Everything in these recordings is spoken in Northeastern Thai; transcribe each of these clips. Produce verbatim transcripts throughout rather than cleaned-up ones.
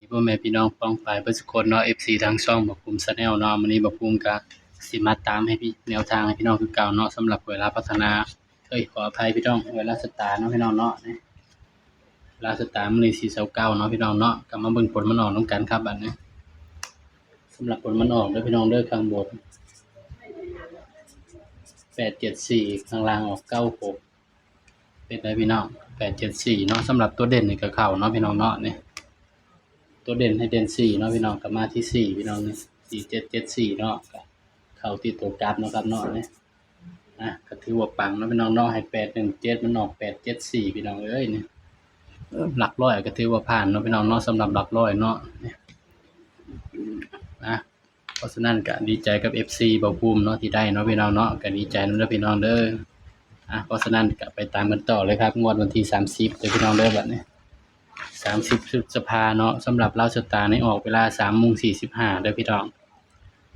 พ่อแม่พี่น้องป้องปายเบิดสุคนเนาะ เอฟซี ทางช่องบ่าวภูมิ Channel เนาะ มื้อนี้บ่าวภูมิก็สิมาตามให้พี่ แนวทางให้พี่น้องคือเก่าเนาะ สำหรับหวยลาวพัฒนา เอ้ย ขออภัยพี่น้อง หวยลาวสตาร์เนาะพี่น้องเนาะ นี่ ลาวสตาร์มื้อนี้สิบเก้าเนาะพี่น้องเนาะ ก็มาเบิ่งผลมันออกนำกันครับบัดนี้ สำหรับผลมันออกเด้อพี่น้องเด้อ ข้างบน แปดเจ็ดสี่ ข้างล่างออก เก้าหก เป็นไดพี่น้อง แปดเจ็ดสี่เนาะ สำหรับตัวเด่นนี่ก็เข้าเนาะพี่น้องเนาะ นี่ ตัวเด่นให้เด่นสี่เนาะพี่น้อง ก็มาที่สี่พี่น้อง นี่ สี่เจ็ดเจ็ดสี่เนาะ ก็เข้าที่ตัวกลับเนาะครับเนาะ นี่ อ่ะ ก็ถือว่าปังเนาะพี่น้องเนาะ ให้แปดหนึ่งเจ็ด มันออกแปดเจ็ดสี่พี่น้องเอ้ย นี่ เออ หลักร้อยก็ถือว่าผ่านเนาะพี่น้องเนาะ สำหรับหลักร้อยเนาะ นี่ นะ เพราะฉะนั้นก็ดีใจกับ เอฟซี บ่าวภูมิเนาะ ที่ได้เนาะพี่น้องเนาะ ก็ดีใจนำเด้อพี่น้องเด้อ อ่ะ เพราะฉะนั้นก็ไปตามกันต่อเลยครับ งวดวันที่สามสิบเด้อพี่น้องเด้อ บัดนี้ สามสิบพฤษภาเนาะ สำหรับลาวสตาร์นี่ออกเวลาสามโมงสี่สิบห้าเด้อพี่น้อง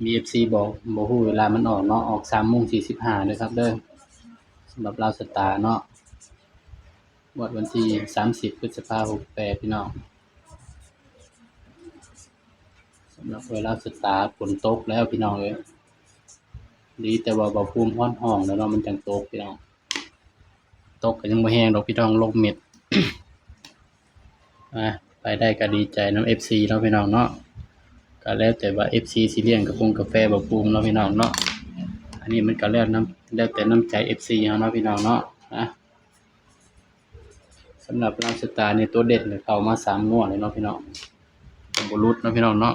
มี เอฟซี บอก บ่ฮู้เวลามันออกเนาะ ออกสามโมงสี่สิบห้าเด้อครับเด้อ สำหรับลาวสตาร์เนาะ งวดวันที่สามสิบพฤษภาหกแปดพี่น้อง สำหรับหวยลาวสตาร์ฝนตกแล้วพี่น้องเอ้ย ดีแต่ว่าบ่าวภูมิฮ้อนห้องแล้วเนาะ มันจังตกพี่น้อง ตกก็ยังบ่แฮงดอกพี่น้อง ลมเม็ด อ่ะ ไปได้ก็ดีใจนำ เอฟซี เนาะพี่น้องเนาะ ก็แล้วแต่ว่า เอฟซี สิเลี้ยงกาแฟบ่าวภูมิเนาะพี่น้องเนาะ อันนี้มันก็แล้วนำ แล้วแต่น้ำใจ เอฟซี เฮาเนาะพี่น้องเนาะ นะ สำหรับลาวสตาร์นี่ตัวเด่นเลยเข้ามาสามงวดเลยเนาะพี่น้อง บ่หลุดเนาะพี่น้องเนาะ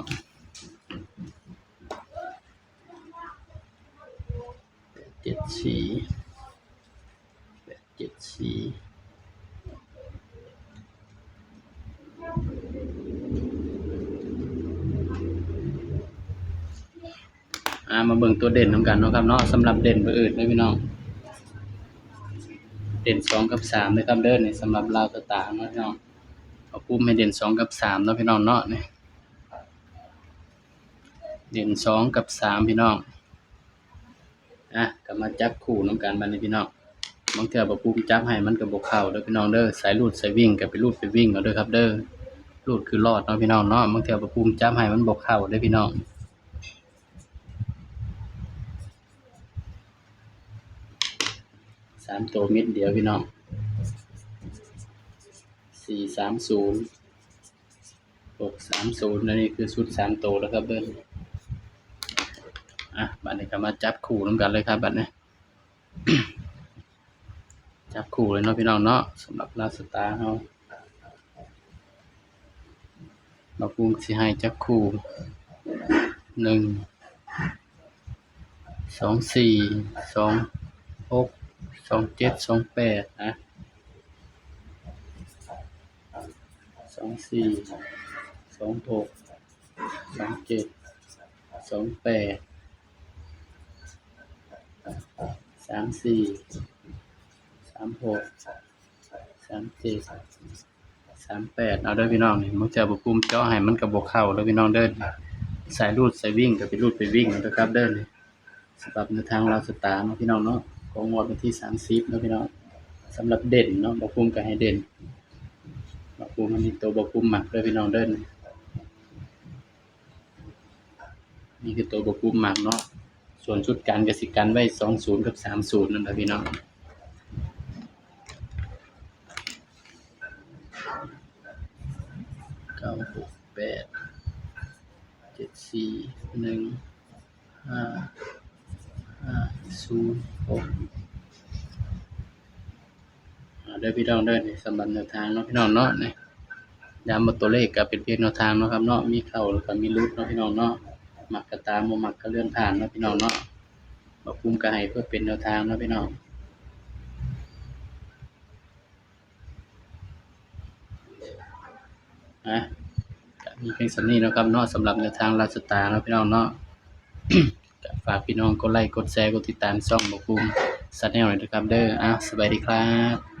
เจ็ดสี่ แปดเจ็ดสี่ อ่า มาเบิ่งตัวเด่นนำกันเนาะครับเนาะ สำหรับเด่นบ่อื่นเลยพี่น้อง เด่นสองกับสามเลยครับเด้อ นี่สำหรับลาวสตาร์เนาะพี่น้อง เอาภูมิให้เด่นสองกับสามเนาะพี่น้องเนาะ นี่ เด่นสองกับสามพี่น้อง อ่ะ ก็มาจับคู่นำกันบัดนี้พี่น้อง บางเทื่อบ่าวภูมิจับให้มันก็บ่เข้าเด้อพี่น้องเด้อ สายรูดสายวิ่งก็ไปรูดไปวิ่งเอาเด้อครับเด้อ รูดคือรอดเนาะพี่น้องเนาะ บางเทื่อบ่าวภูมิจับให้มันบ่เข้าเด้อพี่น้อง สามตัวเม็ดเดียวพี่น้อง สี่สามศูนย์ หกสามศูนย์ อันนี้คือชุดสามตัวแล้วครับเด้อ อ่ะ บัดนี้ก็มาจับคู่นำกันเลยครับ บัดนี้ จับคู่เลยเนาะพี่น้องเนาะ สำหรับลาวสตาร์เฮา บ่าวภูมิสิให้จับคู่ หนึ่ง สองสี่ สองหก สองเจ็ด สองแปด นะ สองสี่ สองหก สองเจ็ด สองแปด สามสี่ สามหก สามเจ็ด สามแปด เอาเด้อพี่น้อง นี่บางเทื่อบ่าวภูมิเจาะให้มันก็บ่เข้าเด้อพี่น้องเด้อ สายรูดสายวิ่งก็ไปรูดไปวิ่งเอาเด้อครับเด้อ สำหรับแนวทางลาวสตาร์เนาะพี่น้องเนาะ ของงวดวันที่สามสิบเนาะพี่น้อง สำหรับเด่นเนาะ บ่าวภูมิก็ให้เด่น บ่าวภูมิ อันนี้ตัวบ่าวภูมิมักเด้อพี่น้องเด้อ นี่คือตัวบ่าวภูมิมักเนาะ ส่วนชุดกันก็สิกันไว้ สองศูนย์ กับ สามศูนย์ นั่นแหละพี่น้อง เก้าหกแปด เจ็ดสี่ หนึ่ง ห้า ห้าศูนย์หก อ่า เด้อพี่น้องเด้อ นี่สำหรับแนวทางเนาะพี่น้องเนาะ นี่ ย้ำว่าตัวเลขก็เป็นเพียงแนวทางเนาะครับเนาะ มีเข้าแล้วก็มีหลุดเนาะพี่น้องเนาะ มักก็ตาม บ่มักก็เลื่อนผ่านเนาะพี่น้องเนาะ บ่าวภูมิก็ให้เพื่อเป็นแนวทางเนาะพี่น้อง อ่ะ ก็มีเพียงส่ำนี้เนาะครับเนาะ สำหรับแนวทางลาวสตาร์เนาะพี่น้องเนาะ ก็ฝากพี่น้องกดไลค์ กดแชร์ กดติดตามช่องบ่าวภูมิ Channel หน่อยนะครับเด้อ อ่ะ สบายดีครับ